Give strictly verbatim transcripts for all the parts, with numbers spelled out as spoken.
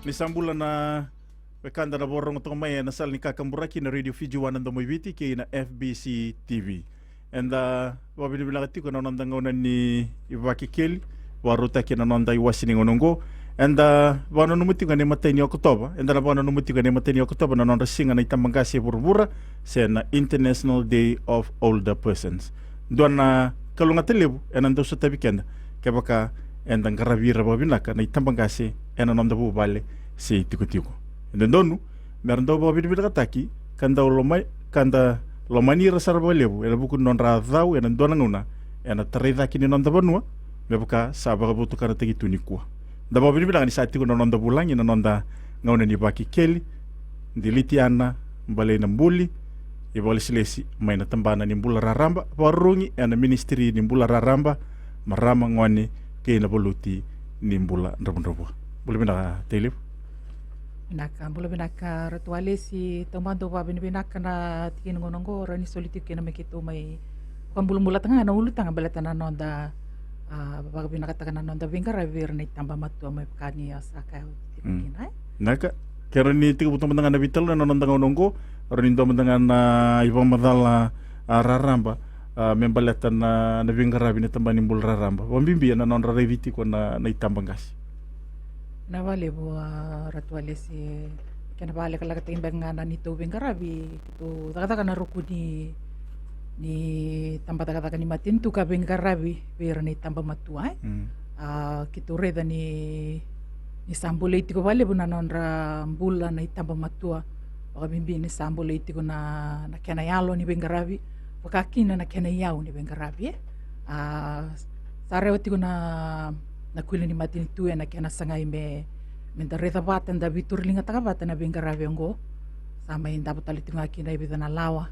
Ni sa bula na wekada na vakarorogo toka mai ena sala ni kakaburaki na Radio Fiji One na Domo i Viti kei na F B C T V. Eda vakavinavinaka tiko ena noda gauna ni ivakakeli, vakarautaki ena noda iwase ni gauna oqo. Eda vakananuma tiko ena imatai ni Okotova, eda na vakananuma tiko ena imatai ni Okotova na nodra siga na itabaqase e vuravura, se na International Day of Older Persons. Dua na kalougata levu ena dau sotavi keda kevaka eda qaravi ira vakavinaka na itabaqase ena noda vuvale se itikotiko. E dodonu mera dau vakavinavinakataki ka dau loma, ka da lomani ira sara vakalevu ena vuku ni nodra a cau ena dua na gauna ena tarai cake ni noda vanua, me vaka sa vakavotukanataki tu nikua. Da vakavinavinaka ni sa tiko na noda vulagi ena noda gauna ni vakakeli, Dilitiana Balainabuli, ivakalesilesi mai na tabana ni bula raraba, vakarurugi ena ministry ni bula raraba, marama, gone kei na valuti ni bula dravudravua. Bula vinaka Tailevu. Vinaka, bula vinaka Ratu Alesi. Taumada au vakavinavinaka na tiki ni gauna oqo, rawa ni soli tiko kina me keitou mai vakabulabulataka ga na ulutaga baleta na noda, a, vakavinakataka na noda veiqaravi vei ira na itaba matua, mai vaka ni a sa kaya oti tiko kina, e? Vinaka. Ke rawa ni tekivu toka mada ga na veitalanoa ena noda gauna oqo, rawa ni dua mada ga na ivakamacala, a, raraba, a, me baleta na, na veiqaravi na tabana ni bula raraba, vakabibi ena nodra raici tiko na, na itabaqase. Na vakalevu, a, Ratu Alesi. Kena vakalekalekataki beka ga na neitou veiqaravi, keitou cakacaka ena ruku ni, ni tabacakacaka ni matanitu ka veiqaravi vei ira na itaba matua, e? A, keitou raica ni, ni sa bolei tiko vakalevu na nodra bula na itaba matua, vakabibi ni sa bolei tiko na, na kena yalo ni veiqaravi, vaka kina na kena iyau ni veiqaravi, e? A, sa rewa tiko na, na kuila ni matanitu ena kena sagai me, me da raica vata, da veituriligataka vata na veiqaravi oqo. Sa mai davo tale tiko ga kina e vica na lawa.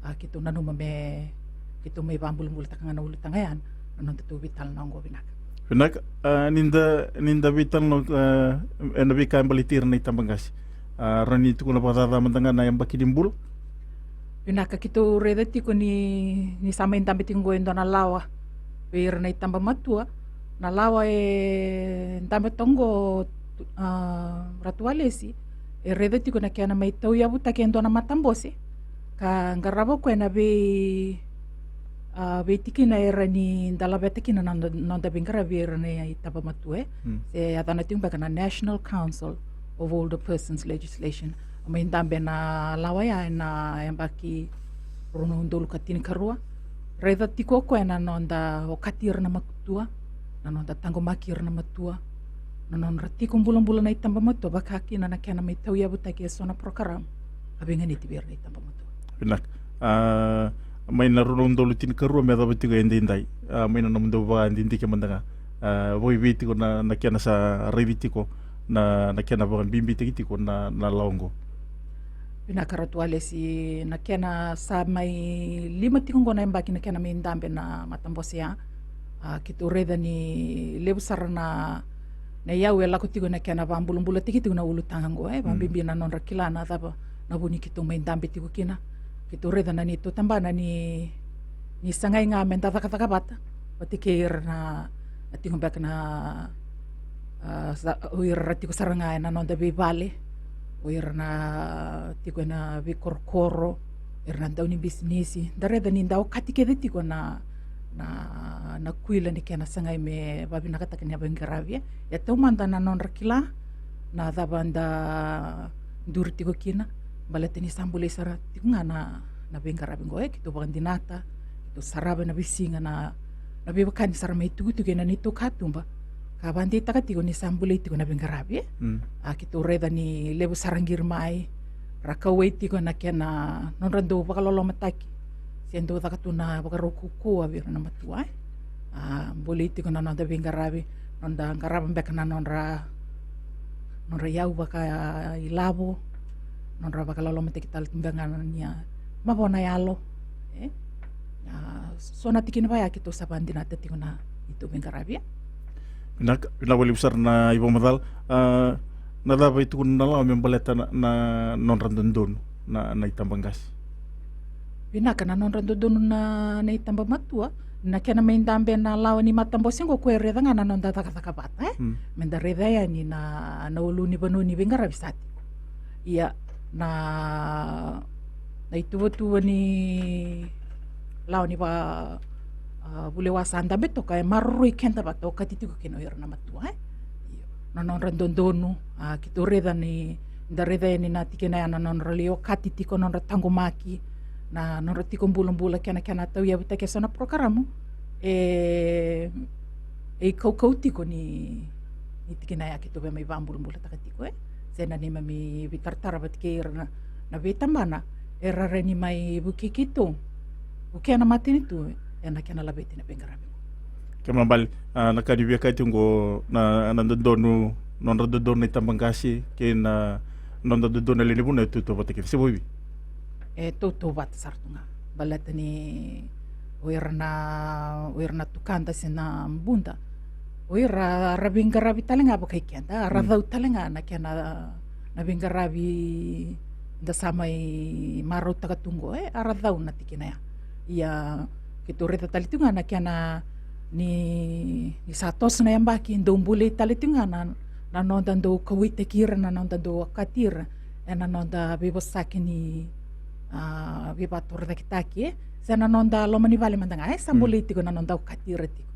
A, keitou nanuma me keitou mai vakabulabulataka ga na ulutaga ya ena nodatou veitalanoa oqo. Vinaka. Vinaka. A, ni da, ni da veitalanoa, a, ena veika e baleti ira na itabaqase, a, rawa ni tukuna vakacaca mada ga na yabaki ni bula. Vinaka, keitou raica tiko ni, ni sa mai dabe tiko oqo e dua na lawa vei ira na itaba matua. Na lawa e dabe toka oqo, a, Ratu Alesi, e raica tiko na kena mai tauyavutaki e dua na matabose ka qarava o koya na vei, a, veitikina e rawa ni da laveta kina na noda, noda veiqaravi vei ira na itaba matua, e? Se yacana tiko beka na National Council of Older Persons Legislation. A mai dabe na lawa ya ena yabaki rua na udolu ka tinikarua. Raica tiko o koya na noda okati ira na matua, na noda taqomaki ira na matua, na nodra tiko bulabula na itaba matua, vaka kina na kena mai tauyavutaki eso na program ka veiganiti vei ira na itaba matua. Vinaka. A, mai na rua na udolu tinikarua me yacova tiko edaidai, a, mai na nomudou vakadidike mada ga, a, vakaivei tiko na, na kena sa raici tiko, na, na kena vakabibitaki tiko na, na lawa oqo. Vinaka Ratu Alesi, na kena sa mai lima tiko oqo na yabaki na kena mai dabe na matabose ya. A, keitou raica ni levu sara na, na iyau e lako tiko na kena vakabulabulataki tiko na ulutaga oqo, e, vakabibi na nodra kila na cava na vu ni keitou mai dabe tiko kina. Keitou raica na neitou tabana ni, ni sagai ga me da cakacaka vata vata kei ira na, na tiko beka na, a, sa, o ira ra tiko sara ga ena noda veivale, o ira na tiko ena veikorokoro, ira na dau ni bisinisi. Da raica ni da okati kece tiko na, na, na kuila ni kena sagai me vavinakataki na veiqaravi, e. Ia taumada na nodra kila na cava da duri tiko kina, baleta ni sa bolei sara tiko ga na, na veiqaravi oqo, e. Keitou vakadinata, keitou sarava ena veisiga na, na veivakani sara mai tukutuku ena neitou katuba ka vakadeitaka tiko ni sa bolei tiko na veiqaravi, e. A, keitou raica ni levu sara qiri mai ra kauwai tiko na kena nodra dau vakalolomataki se dau caka tu na vakarau kaukauwa vei ira na matua, e. A, bolei tiko na noda veiqaravi, noda qarava beka na nodra, nodra iyau vakailavo, nodra vakalolomataki tale tu beka ga na nia mavoa na yalo, e. A, so na tikina vaya keitou sa vakadinata tiko na neitou veiqaravi, e. Vinaka, vinaka vakalevu sara na ivakamacala. A, na cava e tukuna na lawa me baleta na, na nodra dodonu na, na itabaqase? Vinaka, na nodra dodonu na, na itaba matua. Na kena mai dabe na lawa ni matabose oqo, ko e raica ga na noda cakacaka vata, e? Mm. Me da raica yani na, na ulu ni vanua ni veiqaravi sa tiko. Ia, na, na ituvatuva ni lawa ni va, a, vulewa sa dabe toka, e maroroi keda vata, okati tiko kina o ira na matua, e? Io. Na nodra dodonu, a, keitou raica ni, da raica yani na tikina ya na nodra lai okati tiko, nodra taqomaki, na nodra tiko bulabula, kena, kena tauyavutaki eso na porokaramu, e, e kaukau tiko ni, ni tikina ya keitou via mai vabulabulataka tiko, e. Se na neimami veitaratara vata kei ira na, na veitabana, era rawa ni mai vukei keitou, vukea na matanitu, ena kena laveti na veiqaravi. Kena ibalebale, a, na ka ni via kaya tiko oqo, na, na dodonu, nodra dodonu na itabaqase, kei na, nodra dodonu na lewe ni vanua e tautauvata kece, se vakaevei? E tautauvata sara tu ga. Baleta ni o ira na, o ira na tukada se na buda, o ira ra veiqaravi tale ga vakai keda, ra, mm, cau tale ga na kena, na veiqaravi da sa mai marautaka tu oqo, e, ra cau na tikina ya. Ia, keitou raica tale tu ga na kena ni, ni sa toso na yabaki, dau bulai tale tu ga na, na noda dau kauwaitaki ira, na noda dau okati ira ena noda veivosaki ni, a, veivakatorocaketaki, e, se na noda loma ni vale mada ga, e, sa, mm, bulai tiko na noda okati ira tiko.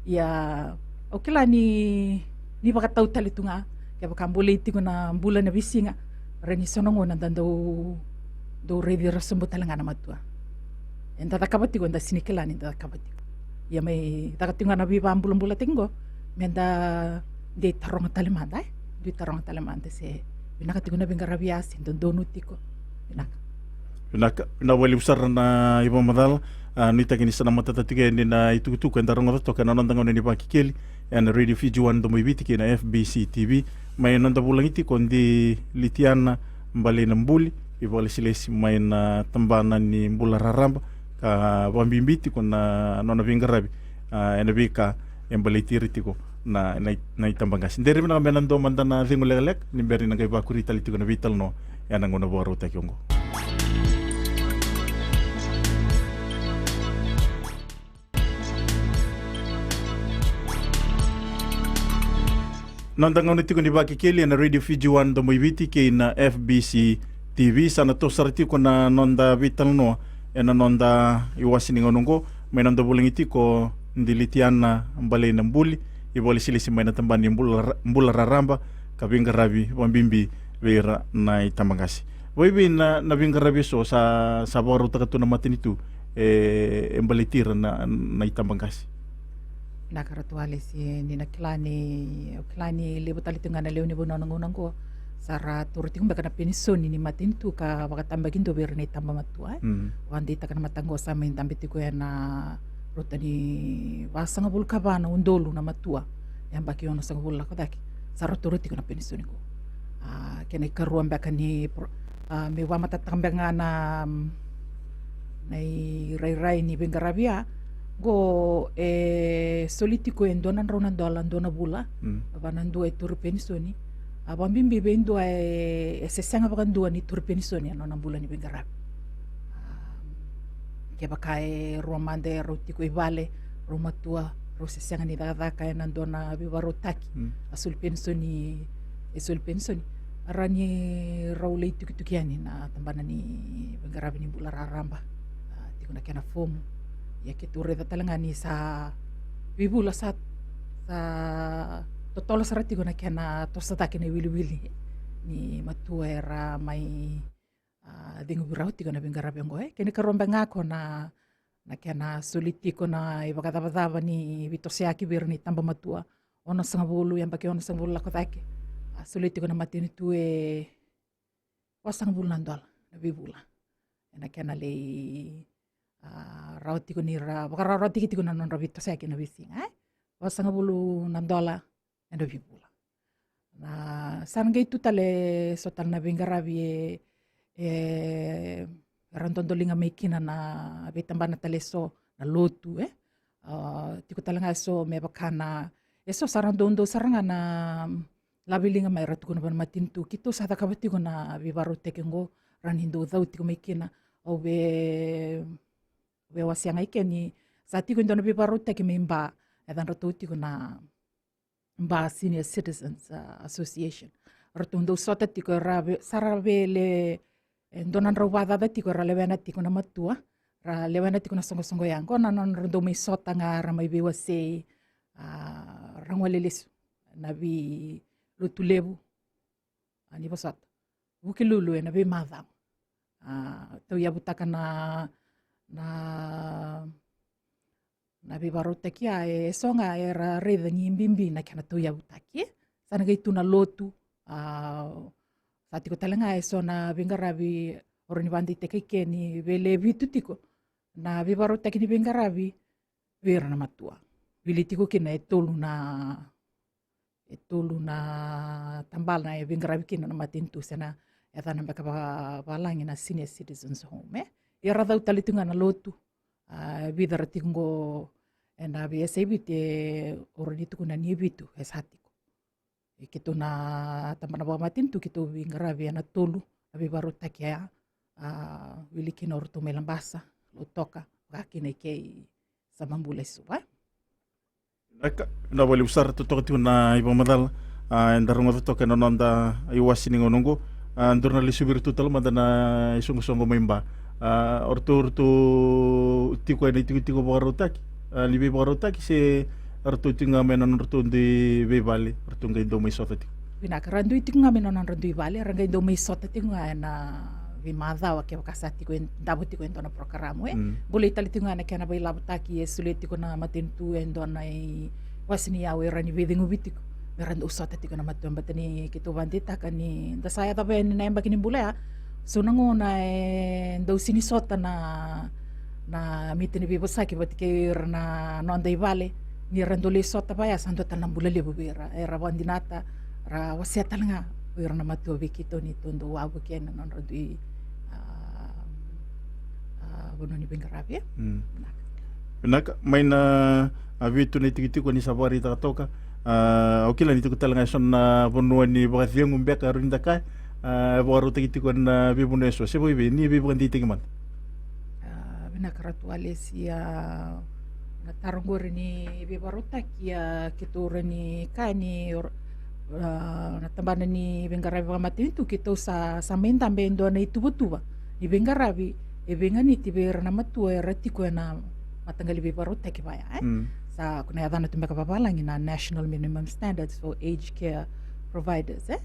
Ia, au kila ni, ni vakatau tale tu ga, kevaka bulai tiko na bula na veisiga, rawa ni so na gauna da dau, dau raici ira sobu tale ga na matua. Eda cakava tiko, eda sega ni kila ni da cakava tiko. Ia mai caka tiko ga na veivabulabulataki oqo, me da dei taroga tale mada, e? Dei taroga tale mada se vinaka tiko na veiqaravi ya, se dodonu tiko. Vinaka. Vinaka, vinaka vakalevu sara na ivakamacala. A, nuitaki ni sa na matata tiko yani na itukutuku eda rogoca toka ena noda gauna ni Vakekeli ena Radio Fiji One Domoiviti kei na F B C T V. Mai noda vulagi tiko o Di Litiana Balainabuli, ivakalesilesi mai na tabana ni bula raraba, ka vakabibi tiko na nona veiqaravi, a, ena veika e baleti ira tiko na, na, na itabaqase. Dere vinaka me na dua mada na cegu lekaleka ni bera ni na qai vakuri tale tiko na veitalanoa ena gauna vakarautaki oqo. Noda gauna tiko ni Vakekeli ena Radio Fiji One Domoiviti kei na F B C T V, sa na toso sara tiko na noda veitalanoa ena noda iwase ni gauna oqo, mai noda vulagi tiko o Di Litiana Balainabuli, ivakalesilesi mai na tabana ni bula ra-, bula raraba, ka veiqaravi vakabibi vei ira na itabaqase. Vakaevei na, na veiqaravi eso sa, sa vakarautaka tu na matanitu, e, e baleti ira na, na itabaqase? Vinaka Ratu Alesi, ni na kila ni, au kila ni levu tale tiko ga na lewe ni vanua na gauna oqo sa ra taura tiko beka na penisoni ni matanitu ka vakatabakidua vei ira na itabamatua, e. Mm. Vakadeitaka na mataka oqo sa mai dabe tiko ena rauta ni vasagavulu ka va na udolu na matua, yabaki onosagavulu lako cake, sa ra taura tiko na penisoni oqo. A, kena ikarua beka ni pro-, a, meu vakamatatataka beka ga na, mm, na irairai ni veiqaravi ya. Oqo e soli tiko e dua na drau na dola dua na vula. Mm. Va na dua e tauri penisoni. A, vakabibi vei dua e, e se sega vakadua ni tauri penisoni ena nona bula ni veiqaravi. A, kevaka e rua mada e rau tiko i vale, rau matua, rau se sega ni cakacaka ena dua na veivakarautaki. Mm. A soli penisoni, e soli penisoni. Rawa ni rau lai tukituki yani na tabana ni veiqaravi ni bula raraba. A, tiko na kena fomu. Ia keitou raica tale ga ni sa veivula sa, sa totolo sara tiko na kena toso cake na iwiliwili ni matua era mai, a, cegu vei rau tiko na veiqaravi oqo, e. Kena ikarua beka ga oqo na, na kena soli tiko na ivakacavacava ni veitosoyaki vei ira na itabamatua onosagavulu, yabaki onosagavulu lako cake. A, soli tiko na matanitu e vasagavulu na dola na veivula. Ena kena lai, a, rawa tiko ni ra vakarawarawataki tiko na nodra veitosoyaki ena veisiga, e. Vasagavulu na dola ena veivula. Na, sa na qai tu tale so tale na veiqaravi e, e, era dodoliga mai kina na veitabana tale eso, na lotu, e. A, tiko tale ga eso me vaka na, eso sa ra doudou sara ga na laveliga mai, era tukuna vua na matanitu, keitou sa cakava tiko na veivakarautaki oqo, rawa ni dou cau tiko mai kina. Au via, via wasea ga i ke ni Sa tiko e dua na veivakarautaki mai Ba, e yacadratou tiko na Ba Senior Citizens, ah, Association. Ratou dau sota tiko, era ve-, sa ra vele, e dua na drau vakacaca tiko, era lewena tiko na matua, ra lewena tiko na soqosoqo ya. Qo na nodra dau mai sota ga, ra mai veiwasei, ah, ra gole lesu na veilotu levu, ah, ni vosota. Vukelulu ena veimacawa. Ah, tauyavutaka na, na, na veivakarautaki ya, e so ga era raica ni bibi na kena tauyavutaki, e. Sa na qai tu na lotu, ah, sa tiko tale ga e so na veiqaravi, o rawa ni vakadeitaki ke ni vele vitu tiko na veivakarautaki ni veiqaravi vei ira na matua. Wili tiko kina e tolu na, e tolu na tabana e veiqaravi kina na matanitu, se na yacana beka va-, valagi na Senior Citizens Home, e. Ia ra cau tale tiko ga na lotu, ah, vica ra tiko qo ena vei S I V T, e, o rawa ni tukuna ni vitu e sa tiko. E keitou na tabana vakamatanitu, keitou veiqaravi ena tolu na veivakarautaki ya, ah, wili kina o ratou mai Labasa, Lautoka, vaka kina i kei Samabula, e Suva. Vinaka, vinaka vakalevu sara. Totoka tiko na ivakamacala, ah, eda rogoca toka ena noda iwase ni gauna oqo. Ah, daru na lesuvi iratou tale mada na isoqosoqo mai Ba. Ah, o ratou, ratou tiko ena itikotiko vakarautaki, ah, ni veivakarautaki, se ratou tiko ga mai na nodratou dui veivale, ratou qai dau mai sota tiko? Vinaka, ra dui tiko ga mai na nodra dui vale, ra qai dau mai sota tiko ga ena veimacawa kevaka sa tiko e, davo tiko e dua na porokaramu, e. Mm. Bolei tale tiko ga na kena veilavotaki, e solia tiko na matanitu e dua na iwase ni yau e rawa ni veiceguvi tiko me ra dau sota tiko na matua, baleta ni keitou vakadeitaka ni da sa yacova yani na yabaki ni bula ya, so na gauna e dau sini sota na, na mita ni veivosaki vata kei ira na noda ivale. Ni ra dau lai sota vaya, sa dua tale na bula levu vei ira, era vakadinata, ra wasea tale ga o ira na matua vei keitou ni tou dau wavoki ena nodra dui, ah, ah, vanua ni veiqaravi, e. Mm. Vinaka. Vinaka, mai na, ah, vitu na itikotiko ni sa vakaraitaka toka. Ah, au kila ni tiko tale ga e so na vanua ni vakacegu beka, rawa ni da kaya, ah, e vakarautaki tiko ena veivanua e so, se vakaevei, ni veivakadeitaki mada. Ah, vinaka Ratu Alesi, ah, na taro qori ni veivakarautaki, ah, keitou rawa ni kaya ni, ah, na tabana ni veiqaravi vakamatanitu, keitou sa, sa mai dabe e dua na ituvatuva ni veiqaravi e veiganiti vei ira na matua era tiko ena mataqali veivakarautaki vaya, e. Mm. Sa, ko na yacana tu beka vavalagi na National Minimum Standards for Aged Care Providers, e.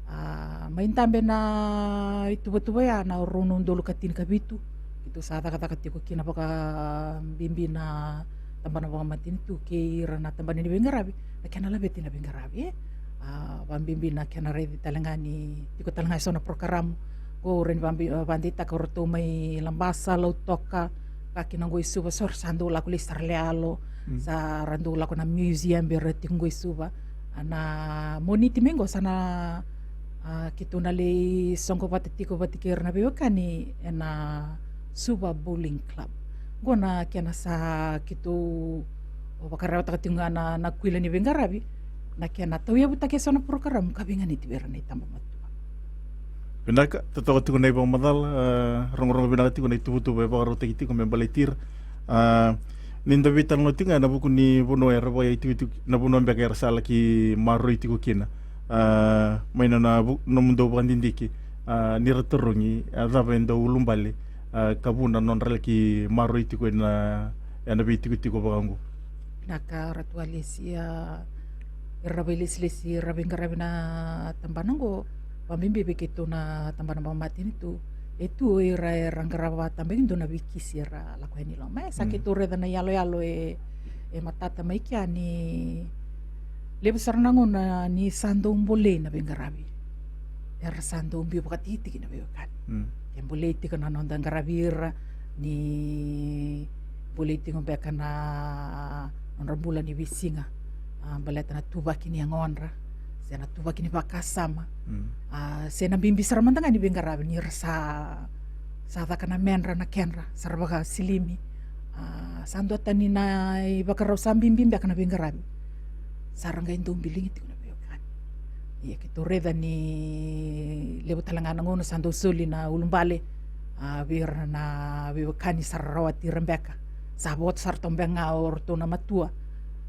Ah, mai dabe na ituvatuva ya na rua na udolu ka tinikavitu. Keitou sa cakacaka tiko kina vakabibi na tabana vakamatanitu kei ira na tabana ni veiqaravi, na kena laveti na veiqaravi, e. Ah, vakabibi na kena raici tale ga ni tiko tale ga e so na porokaramu. Ko rawa ni vakabi-, vakadeitaka o ratou mai Labasa, Lautoka, vaka kina qo i Suva, so ra sa dau lako lesu, sa ra lai yalo, mm, sa ra dau lako na museum, bera tiko qo i Suva. Ah, na Moniti mai qo sa na, ah, keitou na lai soqo vata tiko vata kei ira na veiwekani ena Suva Bowling Club. Qo na kena sa keitou vakararawataka tiko ga na, na kuila ni veiqaravi, na kena tauyavutaki e so na porokaramu ka veiganiti vei ira na itaba matua. Vinaka, totoka tiko na ivakamacala, ah, rogorogo vinaka tiko na ituvatuva e vakarautaki tiko me baleti ira. Ah, ni da veitalanoa tiko ga ena vuku ni vanua era vakaitikotiko, na vanua beka era sa laki maroroi tiko kina. Ah, mai na, na vu-, nomudou vakadidike, ah, ni ra tarogi, ah, cava e dau ulubale, ah, ka vu na nodra laki maroroi tiko ena, ena veitikotiko vaka oqo. Vinaka Ratu Alesi, ah, ira veilesilesi, ira veiqaravi na tabana oqo, vakabibi vei keitou na tabana vakamatanitu, e tu o ira era qarava vakatabakidua na veikisi era lako yani i loma. E sa, mm, keitou raica na iyaloyalo e, e matata mai kea ni levu sara na gauna ni sa dau bolei na veiqaravi, era sa dau biu vakatikitiki na veiwekani. Mm. Ke bolei tiko na noda qaravi ira, ni bolei tiko beka na nodra bula ni veisiga, ah, baleta na tuvaki ni yagodra, se na tuvaki ni vakasama, mm, ah, se na bibi sara mada ga ni veiqaravi ni ra sa, sa caka na medra na kedra, sa ra vakasilimi. Ah, sa duatani na ivakarau sa bibi beka na veiqaravi, sa ra qai dau biligi tiko na veiwekani. Ia keitou raica ni levu tale ga na gauna sa dau soli na ulubale, ah, vei ira na veiwekani sa ra rawati ira beka. Sa voto sara toka beka ga o ratou na matua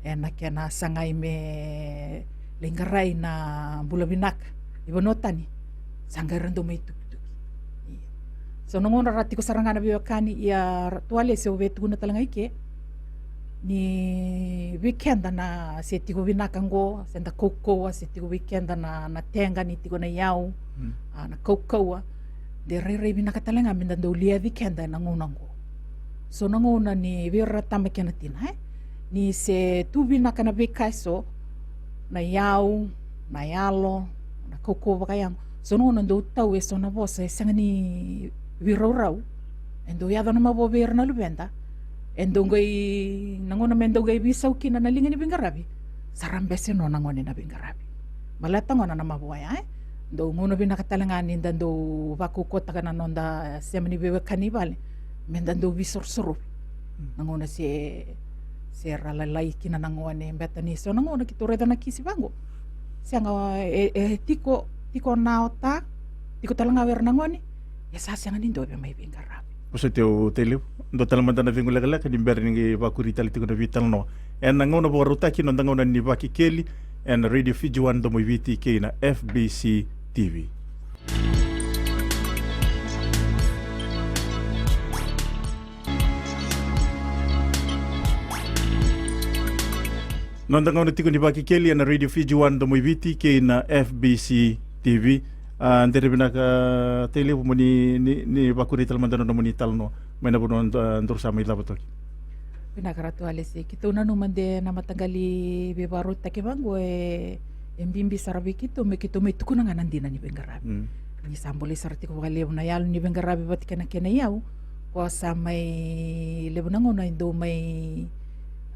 ena kena sagai me lai qarai na bula vinaka i vanua tani. Sa qai ra dau mai tukituki. Ia. So na gauna ra tiko sara ga na veiwekani, ia Ratu Alesi, au via tukuna tale ga i ke ni vei keda na se tiko vinaka oqo, se da kaukauwa, se tiko vei keda na, na teqa ni tiko na iyau, a, na kaukauwa, de rairai vinaka tale ga me da dau liaci keda ena gauna oqo. So na gauna ni vei ira na tama kei na tina, e? Ni se tu vinaka na veika eso, na iyau, na yalo, na kaukauwa vakayago. So na gauna dau tau eso na vosa e sega ni veiraurau. E dau yaco na mavoa vei ira na luveda. E dau qai, na gauna me dau qai veisau kina na liga ni veiqaravi, sa ra bese no na gone na veiqaravi. Baleta gona na mavoa ya, e? Dau gauna vinaka tale ga ni da dau vakaukauwataka na noda sema ni veiwekani i vale, me da dau veisorosorovi. Na gauna se, se ra lalai kina na gone, beta ni so na gauna keitou raica na kisi vaqo. Sega, e, e tiko, tiko na ota, tiko tale ga o ira na gone, e sa sega ni dua via mai veiqaravi. Vosoti au Tailevu, dua tale mada na cegu lekaleka ni bera ni qai vakuri tale tiko na veitalanoa. Ena gauna vakarautaki, noda gauna ni Vakekeli ena Radio Fiji One, Domo i Viti kei na F B C T V. Noda gauna tiko ni Vakekeli ena Radio Fiji One, Domo i Viti kei na F B C T V. A, dere vinaka Tailevu, mo ni, ni, ni vakuri tale mada na nomuni talanoa mai na vanua da, daru sa mai cava toka. Vinaka Ratu Alesi, keitou nanuma de na mataqali veivakarautaki vaqo e, e bibi sara vei keitou me keitou mai tukuna ga na dina ni veiqaravi. Mm. Ni sa bolei sara tiko vakalevu na yalo ni veiqaravi vata kei na kena iyau, ko sa mai levu na gauna e dau mai,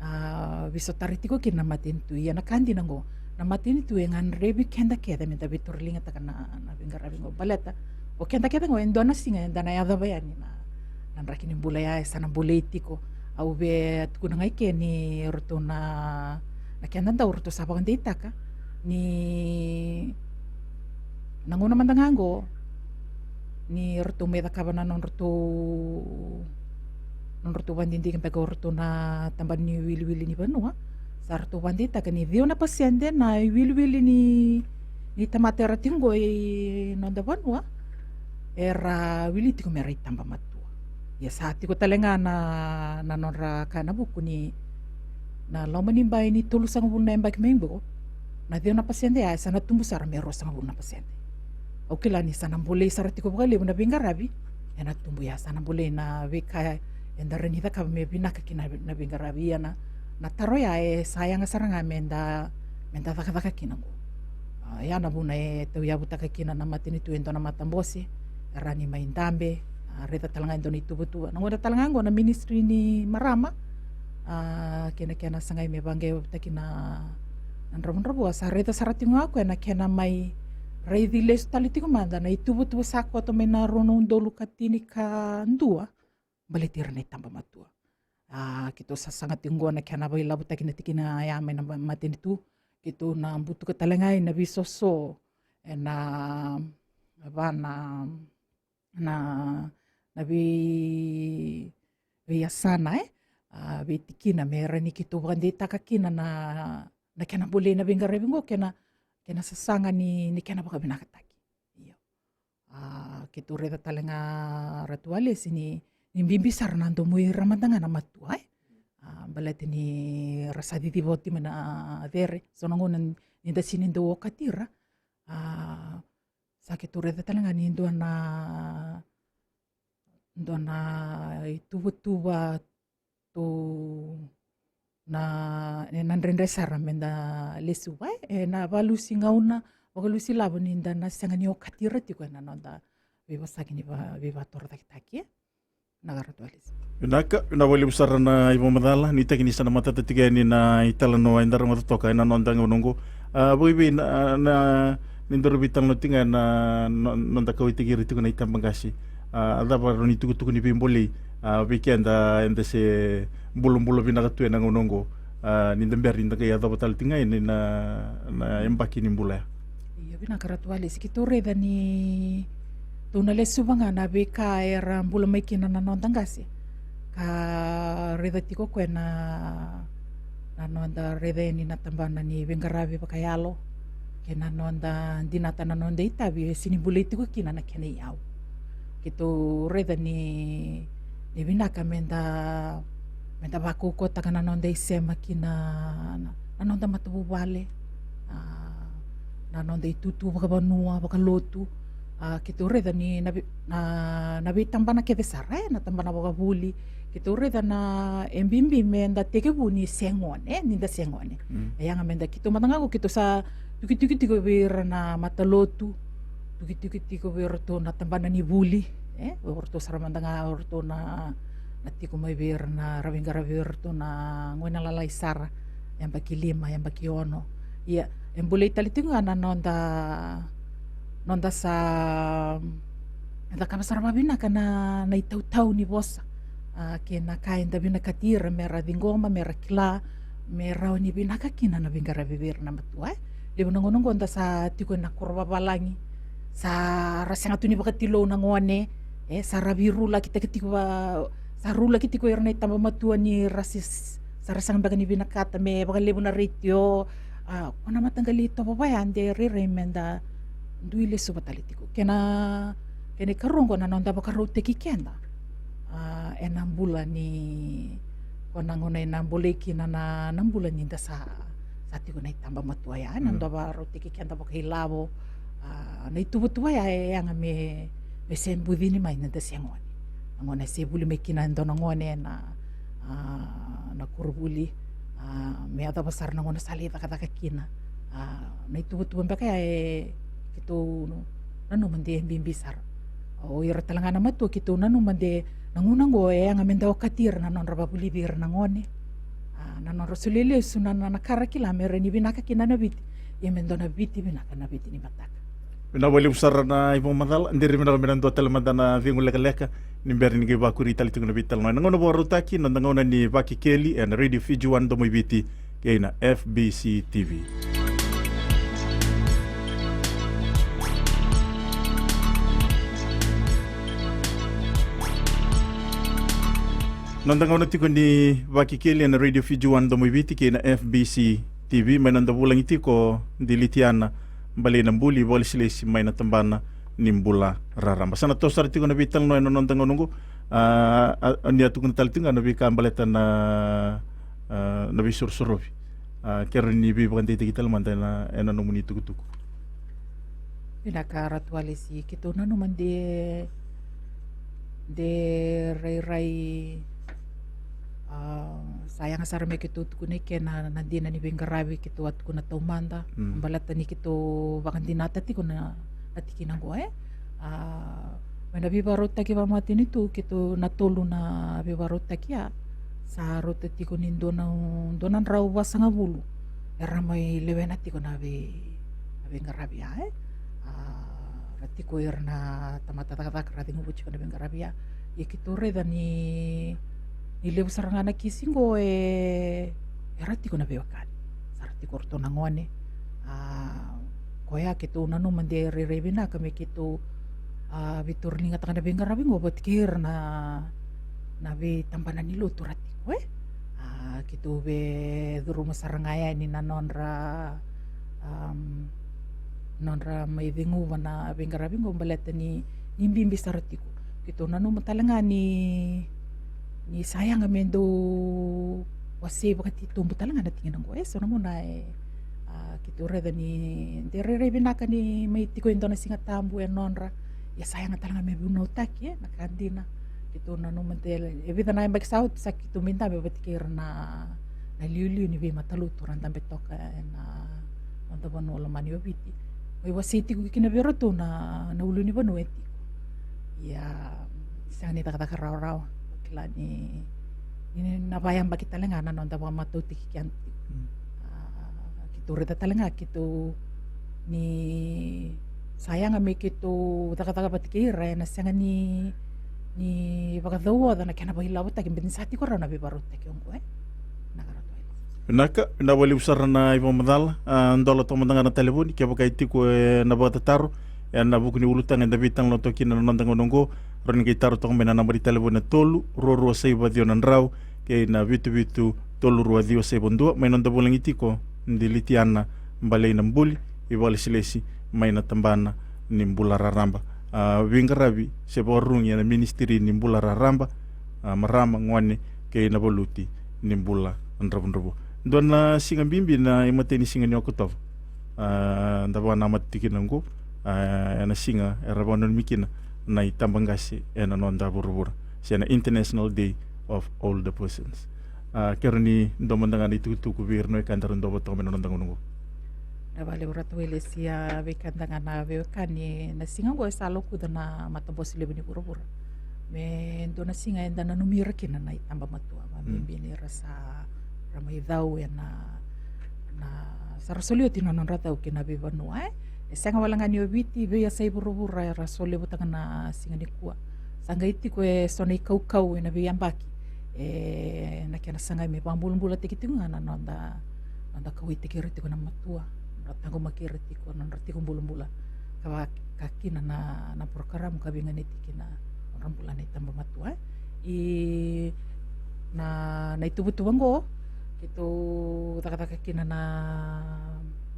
a, veisotari tiko kina na matanitu. Ia na ka dina oqo, na matanitu e gadrevi keda kece me da veitauriligataka na, na veiqaravi oqo. Baleta o keda kece oqo e dua na siga eda na yacova yani na, na draki ni bula ya e sa na bolei tiko. Au via tukuna ga i ke ni ratou na, na keda dau ratou sa vakadeitaka ni na gauna mada ga oqo ni ratou mai cakava na nodratou, nodratou vakadidike beka o ratou na tabana ni wiliwili ni vanua. Sa ratou vakadeitaka ni ciwa na pasede na iwiliwili ni, ni tamata era tiko oqo i noda vanua era wili tiko me ra itaba matua. Ia sa tiko tale ga na, na nodra ka ena vuku ni na loma ni bai ni tolusagavulu na yabaki mai oqo, na ciwa na pasede ya e sa na tubu sara me ruasagavulu na pasede. Au kila ni sa na bolei sara tiko vakalevu na veiqaravi ena tubu ya, sa na bolei na veika eda rawa ni cakava me vinaka kina na veiqaravi. Ia na, na taro ya e sa yaga sara ga me da, me da cakacaka kina oqo. A, ya na vuna e tauyavutaka kina na matanitu e dua na matabose, e rawa ni mai dabe, a, raica tale ga e dua na ituvatuva. Na gauna tale ga oqo na ministry ni marama, a, kei na kena sagai me vaqeavutaki na, na dravudravua, sa raica sara tiko ga o koya na kena mai raici lesu tale tiko mada na ituvatuva sa koto mai na rua na udolu ka tinikadua, baleti ira na itaba matua. A, keitou sasaga tiko oqo na kena vailavutaki na tikina ya mai na ma-, matanitu. Keitou na butuka tale ga ina veisoso ena va na, na, na vei, veiyasana, e? A, veitikina me rawa ni keitou vakadeitaka kina na, na kena bolei na veiqaravi oqo kei na, kei na sasaga ni, ni kena vakavinakataki. Io. A, keitou raica tale ga Ratu Alesi ni, ni bibi sara na domo ira mada ga na matua, e? A, baleta ni ra sa ciciva oti mai na cere, so na gauna ni da sega ni dau okati ira. A, sa keitou raica tale ga ni dua na, dua na ituvatuva tu na, e na dredre sara me da lesuva, e na valusi gauna, vakalusi lavo ni da na sega ni okati ira tiko ena noda veivosaki ni va-, veivakatorocaketaki, e? Na ka Ratu Alesi. Vinaka, vinaka vakalevu sara na ivakamacala, nuitaki ni sa na matata tiko yani na italanoa eda rogoca toka ena noda gauna oqo. A, vakaivei na, na, ni daru veitalanoa tiko ga ena no-, noda kauwaitaki ira tiko na itabaqase. A, a cava rawa ni tukutuku ni veibolei, a, vei keda eda se bulabula vinaka tu ena gauna oqo. A, ni da bera ni da qai yacova tale tiko ga yani na, na yabaki ni bula ya. Io, vinaka Ratu Alesi, keitou raica ni tou na lesuva ga na veika era bula mai kina na noda qase. ka raica tiko o koya na, na noda raica yani na tabana ni veiqaravi vakayalo kei na noda dinata na noda itavi e sini bulai tiko kina na kena iyau. Keitou raica ni, ni vinaka meda, meda vakaukauwataka na noda isema ki na, na, na noda matavuvale, a, na noda itutu vakavanua, vakalotu. A, keitou raica ni na vei-, na, na veitabana kece sara, e, na tabana vakavuli. Keitou raica na e bibi meda tekivu ni se gone, e, ni da se gone. Mm. E yaga meda, keitou mada ga qo keitou sa tukituki tiko vei ira na matalotu, tukituki tiko vei iratou na tabana ni vuli, e, o iratou sara mada ga o iratou na, na tiko mai vei ira na ra veiqaravi vei iratou na gauna lalai sara, yabaki lima, yabaki ono. Ia, e bulai tale tiko ga na noda, noda sa, e cakava sara vavinaka na, na itautau ni vosa, a, kei na ka eda vinakati ira mera ciqoma, mera kila, me rawa ni vinaka kina na veiqaravi vei ira na matua, e. Levu na gauna oqo da sa tiko ena koro vavalagi, sa ra sega tu ni vakatilou na gone, e, sa ra veirulakitaki tiko va, sa rulaki tiko ira na itaba matua ni ra se, sa ra sega beka ni vinakata me vakalevu na retio, a, ko na mataqali itovo vaya de rairai meda dui lesuva tale tiko. Kena, kena ikarua oqo na noda vakarautaki keda, a, ena bula ni, ko na gauna ena bulai kina na, na bula ni da sa, sa tiko na itaba matua ya, e, na, mm, noda vakarautaki keda vakailavo, a, na ituvatuva ya e yaga me, me se bucini mai na da se gone. Na gauna se vuli mai kina e dua na gone na, a, na koronivuli, a, me yacova sara na gauna sa lai cakacaka kina. A, na ituvatuva beka ya e keitou nanuma de bibi sara. O ira tale ga na matua keitou nanuma de na gauna oqo e yaga meda okati ira na nodra vavulici ira na gone. A, na nodra solia lesu na, na, na ka ra kila me rawa ni vinaka kina na Viti. Ia me dua na Viti vinaka na Viti ni mataka. Vinaka vakalevu sara na ivakamacala, de ri vinaka me na dua tale mada na cegu lekaleka ni bera ni qai vakuri tale tiko na veitalanoa. Ena gauna vakarautaki, na noda gauna ni Vakekeli ena Radio Fiji One Domo i Viti kei na F B C T V. Noda gauna tiko ni Vakekeli ena Radio Fiji One Domo i Viti kei na F B C T V, mai noda vulagi tiko Dilitiana Baleina Buli, vakalesilesi mai na tabana ni bula raraba. Sa na toso sara tiko na veitalanoa ena noda gauna oqo, a, a, ni a tukuna tale tiko ga na veika baleta na, a, na veisorosorovi. A, ke rawa ni veivakadeitaki tale mada ena, ena nomuni tukutuku. Vinaka Ratu Alesi, keitou nanuma de, de rairai, a, sa yaga sara me keitou tukuna ike na, na dina ni veiqaravi keitou a tukuna taumada, mm, baleta ni keitou vakadinata tiko na, na tikina oqo, e. A, mai na veivakarautaki vakamatanitu, keitou na tolu na veivakarautaki ya, sa rauta tiko ni dua na, dua na drau vasagavulu era mai lewena tiko na vei, na veiqaravi ya, e. A, ra tiko ira na tamata cakacaka ra ceguva tiko na veiqaravi ya. Ia keitou raica ni, ni levu sara ga na kisi oqo e, era tiko na veiwekani. Sa ra tiko o ratou na gone. A, koya keitou nanuma de rairai vinaka me keitou, a, veiturinigataka na veiqaravi oqo vata kei ira na, na veitabana ni lotu ra tiko, e. A, keitou via curuma sara ga yani na nodra, am, nodra mai ceguva na veiqaravi oqo baleta ni, ni bibi sara tiko. Keitou nanuma tale ga ni, ni sa yaga me dau wasei vakatitobu tale ga na tikina oqo. E so na gauna e, a, keitou raica ni de rairai vinaka ni mai tiko e dua na Siga Tabu e nodra. Ia sa yaga tale ga me vunautaki, e, na ka dina. Keitou nanuma de, e vica na yabaki sa oti sa keitou mai dabe vata kei ira na, na iliuliu ni veimatalotu ra dabe toka ena noda vanua lomani o Viti. Mai wasei tiko kina vei iratou na, na ulunivanua e tiko. Ia, sega ni cakacaka rawarawa. Kila ni, ni na vayabaki tale ga na noda vakamatautaki keda tiko. Mm. A, keitou raica tale ga keitou ni sa yaga me keitou cakacaka vata kei ira, ena sega ni, ni vakacauoca na kena vailavotaki, baleta ni sa tiko rawa na veivakarautaki oqo, e. Na ka ratou e. Vinaka, vinaka vakalevu sara na ivakamacala. A, dola toka mada ga na talevoni kevaka e tiko ena vakatataro ena vuku ni ulutaga eda veitalanoa toka kina na noda gauna oqo. Rawa ni qai taro toka mai na naba ni talevoni na tolu rua rua saiva ciwa na drau kei na vitu vitu tolu rua ciwa saiva dua. Mai noda vulagi tiko, Dilitiana Baleinabuli, ivakalesilesi mai na tabana ni bula raraba. A, veiqaravi se vakarurugi ena ministry ni bula raraba, a, marama, gone kei na valuti ni bula dravudravua. Dua na siga bibi na imatai ni siga ni Okotova. A, da vakanamata tiko kina oqo, a, ena siga era vakananumi kina na itabaqase ena noda vuravura, se na International Day of Older Persons. A, kerea ni dua mada ga na itukutuku vei ira na wekada era dua vata toka mai na noda gauna oqo. Na valevure Ratu Wailesi. A, vei keda ga na veiwekani, na siga oqo e sa lokuca na matabose levu ni vuravura me dua na siga eda nanumi ira kina na itaba matua, vakabibi ni ra sa, ra mai cau ena, na, sa ra soli oti na nodra cau ki na veivanua, e. E sega wale ga ni o Viti, veiyasai vuravura era solevutaka na siga nikua. Sa qai tiko eso na ikaukau ena veiyabaki, e, na kena sagai me vakabulabulataki tiko ga na noda, noda kauwaitaki ira tiko na matua, nodra taqomaki ira tiko, nodra tiko bulabula, ka vaka kina na, na porokaramu ka veiganiti kina nodra bula na itaba matua, e. I na, na ituvatuva oqo keitou cakacaka kina na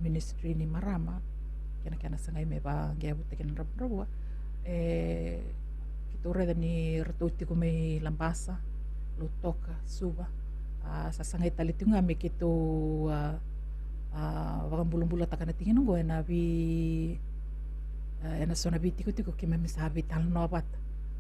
ministry ni marama, kei na kena sagai me vaqeavutaki na dravudravua, e, keitou raica ni ratou tiko mai Labasa, Lautoka, Suva. A, sa sagai tale tiko ga me keitou, a, a, vakabulabulataka na tikina oqo ena vei, a, ena so na veitikotiko keimami sa veitalanoa vata,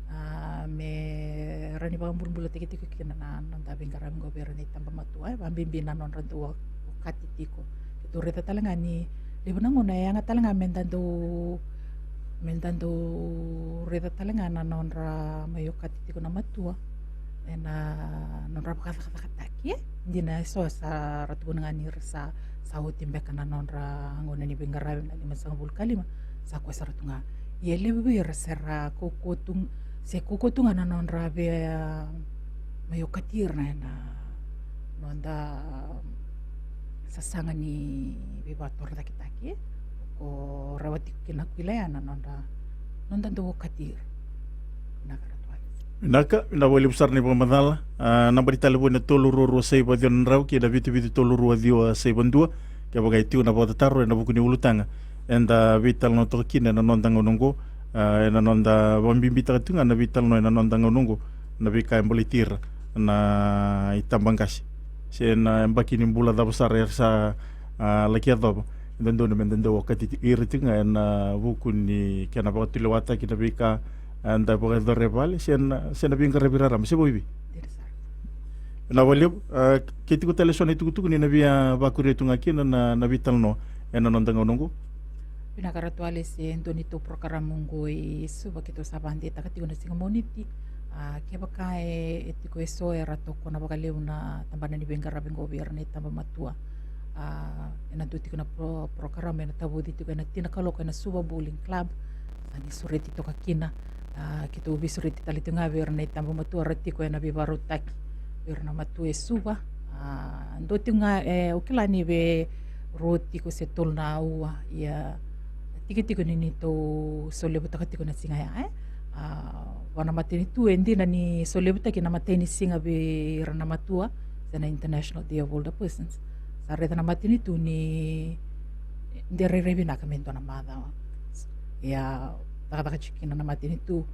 a, me rawa ni vakabulabulataki tiko kina na, na noda veiqaravi oqo vei ira na itaba matua, e, vakabibi na nodra dau okati tiko. Keitou raica tale ga ni levu na gauna e yaga tale ga me da dau, me da dau raica tale ga na nodra mai okati tiko na matua ena nodra vakacakacakataki, e. Dina eso sa ra tukuna ga ni ra sa, sa oti beka na nodra gauna ni veiqaravi na limasagavulu ka lima, sa koya sara tu ga. Ia levu vei ira se ra kaukaua tu, se kaukaua tu ga na nodra vei, a, mai okati ira ena noda, a, sasaga ni veivakatorocaketaki, e. Ko rawa tiko kina ko ila ya na noda, noda dau okati ira. Vinaka Ratu Wailesi. Vinaka, vinaka vakalevu sara na ivakamacala. A, naba ni talevoni na tolu rua rua saiva ciwa na drau kei na vitu vitu tolu rua ciwa saiva dua. Kevaka e tiko na vakatataro ena vuku ni ulutaga eda veitalanoa toka kina ena noda gauna oqo, a, ena noda vakabibitaka tiko ga na veitalanoa ena noda gauna oqo, na veika e baleti ira na itabaqase se na yabaki ni bula cava sara era sa, a, laki yacova. E dodonu me da dau okati ira tiko ga ena vuku ni kena vakatulewataki na veika, a, da vakayacora e vale se na, se na veiqaravi raraba se vakaevei. Dina sara. Vinaka vakalevu, a, ke tiko tale eso na itukutuku ni na via vakuria tu ga kina na, na veitalanoa ena noda gauna oqo. Vinaka Ratu Wailesi, e dua neitou porokaramu oqo i Suva keitou sa vakadeitaka tiko na siga Moniti. A, kevaka e, e tiko eso era tokona vakalevu na tabana ni veiqaravi oqo vei ira na itaba matua, a, ena dua tiko na pro-, porokaramu ena tavuci tiko ena tini na kaloko ena Suva Bowling Club. Sa ni sureti toka kina. A, keitou veisureti tale tiko ga vei ira na itaba matua ra tiko ena veivakarautaki vei ira na matua e Suva. A, dua tiko ga, e, au kila ni vei rua tiko se tolu na aua, ia tikotiko ni neitou solevutaka tiko na siga ya, e. A, vua na matanitu e dina ni solevutaki na imatai ni siga vei ira na matua, se na International Day of Older Persons. Sa raica na matanitu ni de rairai vinaka me dua na macawa. Ia, cakacaka tiko kina na matanitu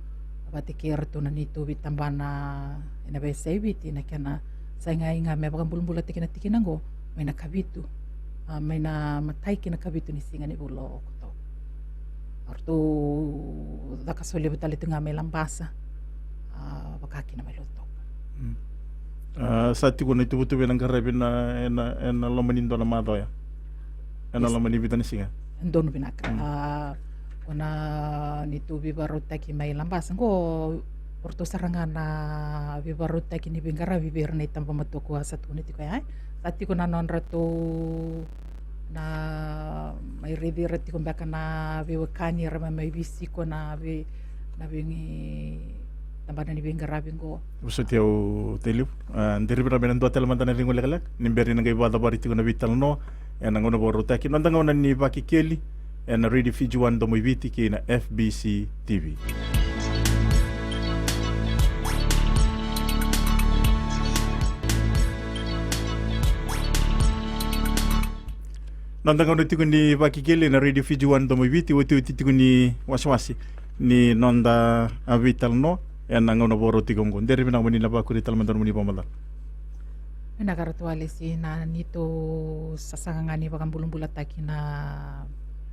vata kei iratou na neitou veitabana ena veiyasai Viti, na kena sagai ga me vakabulabulataki na tikina oqo mai na kavitu, a, mai na imatai ki na kavitu ni siga ni vula o Okotova. Eratou caka solevu tale tu ga mai Labasa, a, vaka kina mai Lautoka. Mm. A, sa tiko na ituvatuva ena qaravi na, ena, ena loma ni dua na macawa ya? Ena loma ni vitu na siga? Donu vinaka. Mm. A, ko na neitou veivakarautaki mai Labasa oqo, o ratou sara ga na veivakarautaki ni veiqaravi vei ira na itaba matua ko a sa tukuna tiko ya, e. Sa tiko na nodratou na mai raici ira tiko beka na veiwekani era mai, mai veisiko na vei, na vei tabana ni veiqaravi oqo. Vosoti au Tailevu. A, de rairai vinaka me na dua tale mada na cegu lekaleka ni bera ni na qai vakacavari tiko na veitalanoa ena gauna vakarautaki, noda gauna ni Vakekeli ena Radio Fiji One, Domo i Viti kei na F B C T V. Noda gauna tiko ni Vakekeli ena Radio Fiji One, Domo i Viti, otioti tiko ni wasewase ni noda, a, veitalanoa ena gauna vakarautaki oqo. Dere vinaka mo ni na vakuri tale mada na nomuni vakamacala. Vinaka Ratu Alesi, na neitou sasaga ga ni vakabulabulataki na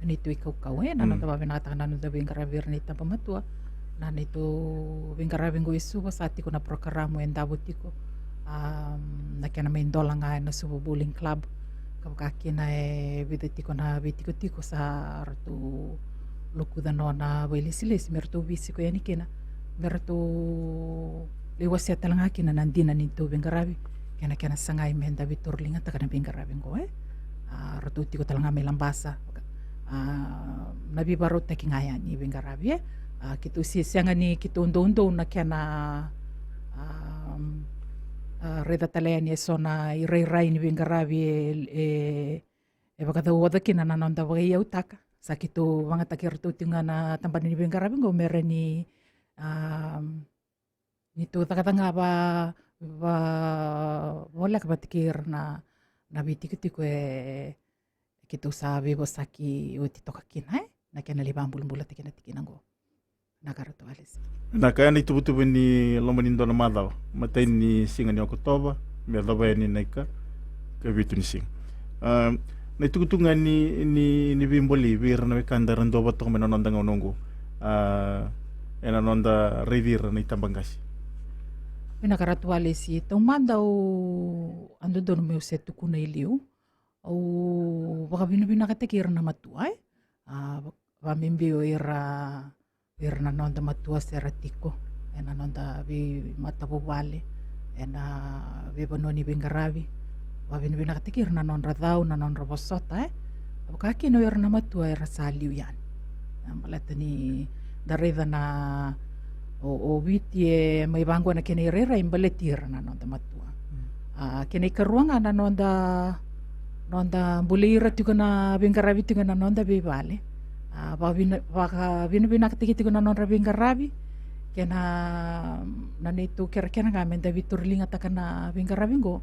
neitou ikaukau, e, na noda vakavinakataka na noda veiqaravi vei ira na itaba matua. Na neitou veiqaravi oqo e Suva, sa tiko na porokaramu e davo tiko, a, na kena mai dola ga ena Suva Bowling Club. Ka vaka kina e vica tiko na veitikotiko sa ratou lokuca no na vakailesilesi me ratou veisiko yani kina, me ratou lai wasea tale ga kina na dina ni neitou veiqaravi kei na kena sagai me da veitauriligataka na veiqaravi oqo, e. A, ratou tiko tale ga mai Labasa, a, na veivakarautaki ga yani veiqaravi, e. A, keitou se sega ni keitou doudou na kena, a, a, raica tale yani eso na irairai ni veiqaravi e, e, e vakacauoca kina na noda vakaiyautaka. Sa keitou vagataki iratou tiko ga na tabana ni veiqaravi oqo me ra ni, a, neitou cakacaka va, va, voleka vata kei ira na, na veitikotiko e keitou sa veivosaki oti toka kina, e, na kena lai vakabulabulataki na tikina oqo. Na ka Ratu Alesi. Na ka ena ituvatuva ni loma ni dua na macawa, matai ni siga ni Okotova me yacova yani na ika, ikavitu ni siga. A, na itukutuku ga ni, ni, ni veibolei vei ira na wekada era duavata toka mai na noda gauna oqo, a, ena noda raici ira na itabaqase. Vinaka Ratu Alesi, taumada au a dodonu meu se tukuna i liu, au vakavinavinakataki ira na matua, e. A, vakabibi o ira, ira na noda matua se ra tiko ena noda veimatavuvale, ena veivanua ni veiqaravi. Vakavinavinakataki ira na nodra cau, na nodra vosota, e. Vaka kina o ira na matua era sa liu yani. A, baleta ni da raica na, o, o Viti e mai vaqo na kena irairai baleti ira na noda matua. A, kena ikarua ga na noda, noda bolei ira tiko na veiqaravi tiko na noda veivale. A, vakavina, vakavinavinakataki tiko na nodra veiqaravi, kei na, na neitou kerekere ga me da veitauriligataka na veiqaravi oqo,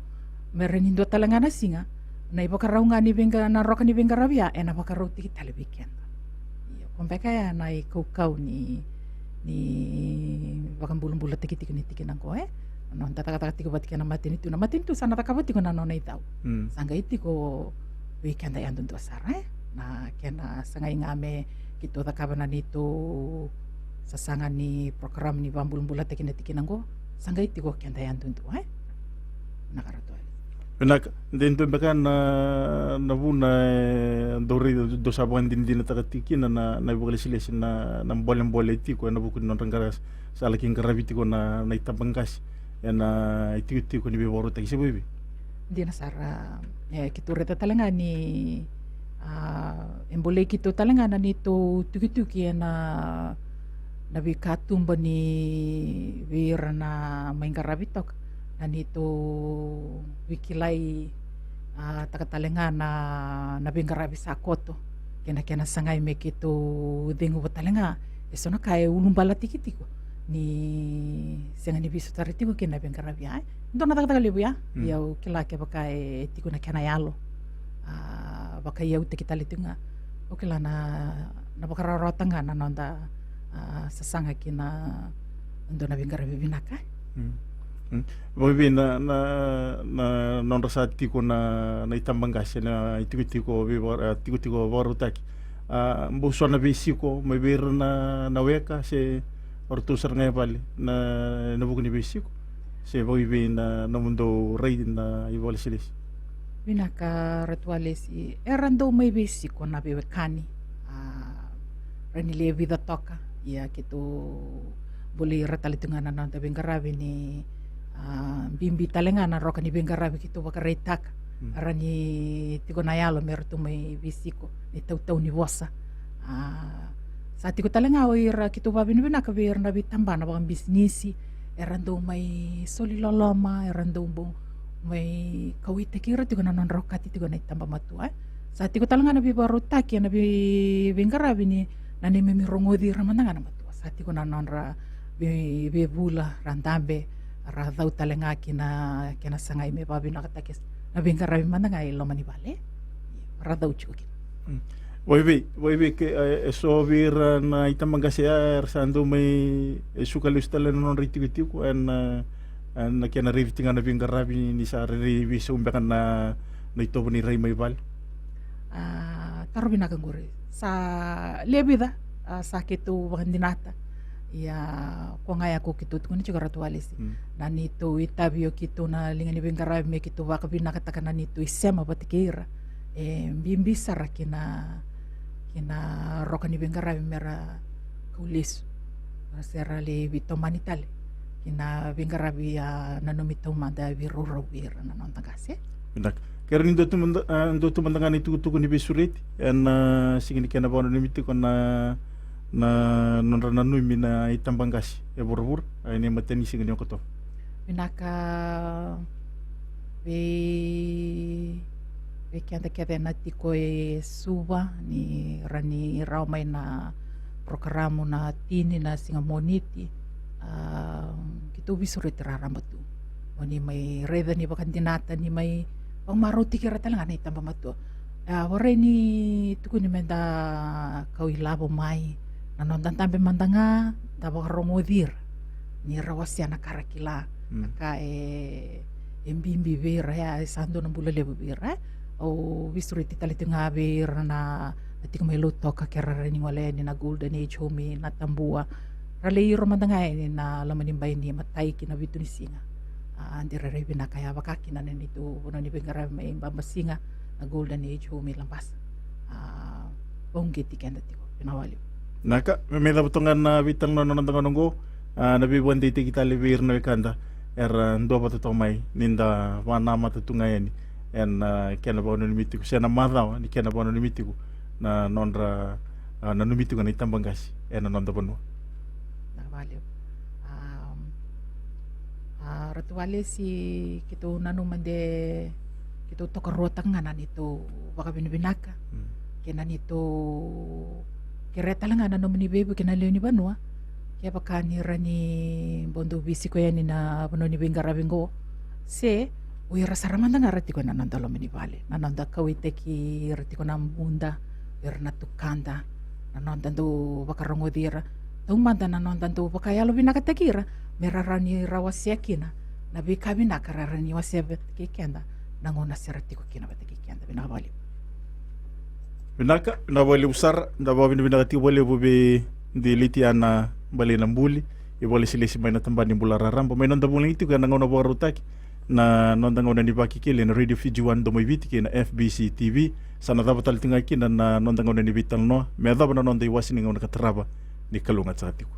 me ra ni dua tale ga na siga na ivakarau ga ni veiqa, na roka ni veiqaravi ya, ena vakarautaki tale vei keda. Io, ko beka ya na ikaukau ni, ni vakabulabulataki tiko ni tikina oqo, e. Na noda cakacaka tiko vata kei na matanitu, na matanitu sa na cakava tiko na nona icau. Mm. Sa qai tiko vei keda yadudua sara, e. Na kena sagai ga me keitou cakava na neitou sasaga ni program ni vakabulabulataki na tikina oqo, sa qai tiko keda yadudua, e. Na ka Ratu Alesi. Vinaka, de dua beka na, na vuna e dau raica, dau sa vakadinadinataka tiko kina na, na ivakalesilesi, na, na bolebole e tiko ena vuku ni nodra qara, sa laki qaravi tiko na, na itabaqase ena itikotiko ni veivakarautaki, se vakaevei? Dina sara, e, keitou raica tale ga ni, a, e bolei keitou tale ga na neitou tukituki ena, na veikatuba ni vei ira na mai qaravi toka, na neitou veikilai, a, taka tale ga na, na veiqaravi sa koto, kei na kena sagai me keitou ceguva tale ga eso na ka e ulubalataki tiko ni sega ni veisotari tiko kina na veiqaravi ya, e. Dua na cakacaka levu ya. Mm. Ia au kila kevaka e tiko na kena yalo, a, vakaiyautaki tale tiko ga, au kila na, na vakarawarawataka ga na noda, a, sasaga ki na dua na veiqaravi vinaka. Mm. Mm. Vakaevei na, na, na nodra sa tiko na, na itabaqase, na itikotiko veiva-, a, tikotiko vakarautaki, a, bau so na veisiko mai vei ira na, na weka, se o ratou sara ga e vale na, na vuku ni veisiko, se vakaevei na nomudou rai na ivakalesilesi? Vinaka Ratu Alesi, era dau mai veisiko na veiwekani, a, ra ni le vica toka. Ia keitou bolei ira tale tu ga na noda veiqaravi ni, a, bibi tale ga na roka ni veiqaravi keitou vakaraitaka. Mm. Ra ni tiko na yalo me ratou mai veisiko, ni tautau ni vosa. A, sa tiko tale ga o ira, keitou vakavinavinaka vei ira na veitabana vakabisinisi, era dau mai soli loloma, era dau bau mai kauaitaki ira tiko na nodra okati tiko na itaba matua, e. Sa tiko tale ga na veivakarautaki ena vei, veiqaravi ni na neimami rogoci ira mada ga na matua. Sa tiko na nodra vei, veivula ra dabe, ra cau tale ga ki na kena sagai me vakavinakataki na veiqaravi mada ga e loma ni vale. ra cau tiko kina. Vaivei, vaivei ke e so vei ira na itabaqase ya era sa dau mai e suka lesu tale na nodra itikotiko ena na kena raici tiko ga na veiqaravi ni sa rairai veisau beka na na itovo ni rai mai vale. A taro vinaka qori, sa lewe vica a sa keitou vakadinata. Ia ko ga ya ko keitou tukuna tiko Ratu Walesi, na neitou itavi o keitou na liga ni veiqaravi me keitou vakavinakataka na neitou isema vata kei ira e bibi sara kina kina roka ni veiqaravi mera kau lesu se ra lai veitomani tale kina veiqaravi a nanumi taumada e veiraurau vei ira na noda qase. Vinaka. Kera ni dua tu mada ga na itukutuku ni veisureti ena siga ni kena vakananumi tiko na na nodra nanumi na itabaqase e vuravura ena imatai ni siga ni Okotova. Vinaka vei vei keda kece na tiko e Suva ni ra ni rawa mai na porokaramu na tini na siga Moniti. A keitou veisureti raraba tu mo ni mai raica ni vakadinata ni mai vakamarautaki ira tale ga na itaba matua. A warai ni tukuni me da kau ilavo mai na noda dabe mada ga da vakarogoci ira ni ra wasea na ka ra kila. Na ka e e bibi vei ira ya e sa dua na bula levu vei ira e. Au veisureti tale tiko ga vei ira na na tiko mai Lautoka kera rai ni gole yani na Golden Age Home i Natabua. Ra lai iro mada ga yani na loma ni bai ni matai ki na vitu ni siga. A de rairai vinaka ya vaka kina na neitou vanua ni veiqaravi mai Babasiga na Golden Age Home i Labasa. A vauqeti keda tiko. Vinaka vakalevu. Naka me mai cava toka na veitalanoa na noda gauna oqo. A na veivakadeitaki tale vei ira na wekada era duavata toka mai ni da vakanamata tu ga yani ena kena vakananumi tiko se na macawa ni kena vakananumi tiko na nodra a, nanumi tiko na itabaqase ena noda vanua. Na vakalevu. A, a Ratu Walesi keitou nanuma de keitou tokaruataka ga na neitou vakavinavinaka kei na neitou kerea tale ga na nomuni veivuke na lewe ni vanua. Kevaka ni ra ni bau dau veisiko yani na vanua ni veiqaravi qo se o ira sara mada ga ra tiko ena noda loma ni vale na noda kauaitaki ira tiko na buda, o ira na tukada, na noda dau vakarogoci ira, taumada na noda dau vakayalovinakataki ira me ra rawa ni ra wasea kina na veika vinaka ra rawa ni wasea vata kei keda na gauna se ra tiko kina vata kei keda. Vinaka vakalevu. Vinaka, vinaka vakalevu sara. Da vakavinavinaka tiko vakalevu vei Dilitiana Balainabuli, ivakalesilesi mai na tabana ni bula raraba mai noda vulagi tiko ena gauna vakarautaki na noda gauna ni Vakekeli ena Radio Fiji One Domo i Viti kei na F B C T V. Sa na cava tale tiko ga kina na noda gauna ni veitalanoa me yacova na noda iwase ni gauna ka tarava. Ni kalougata saka tiko.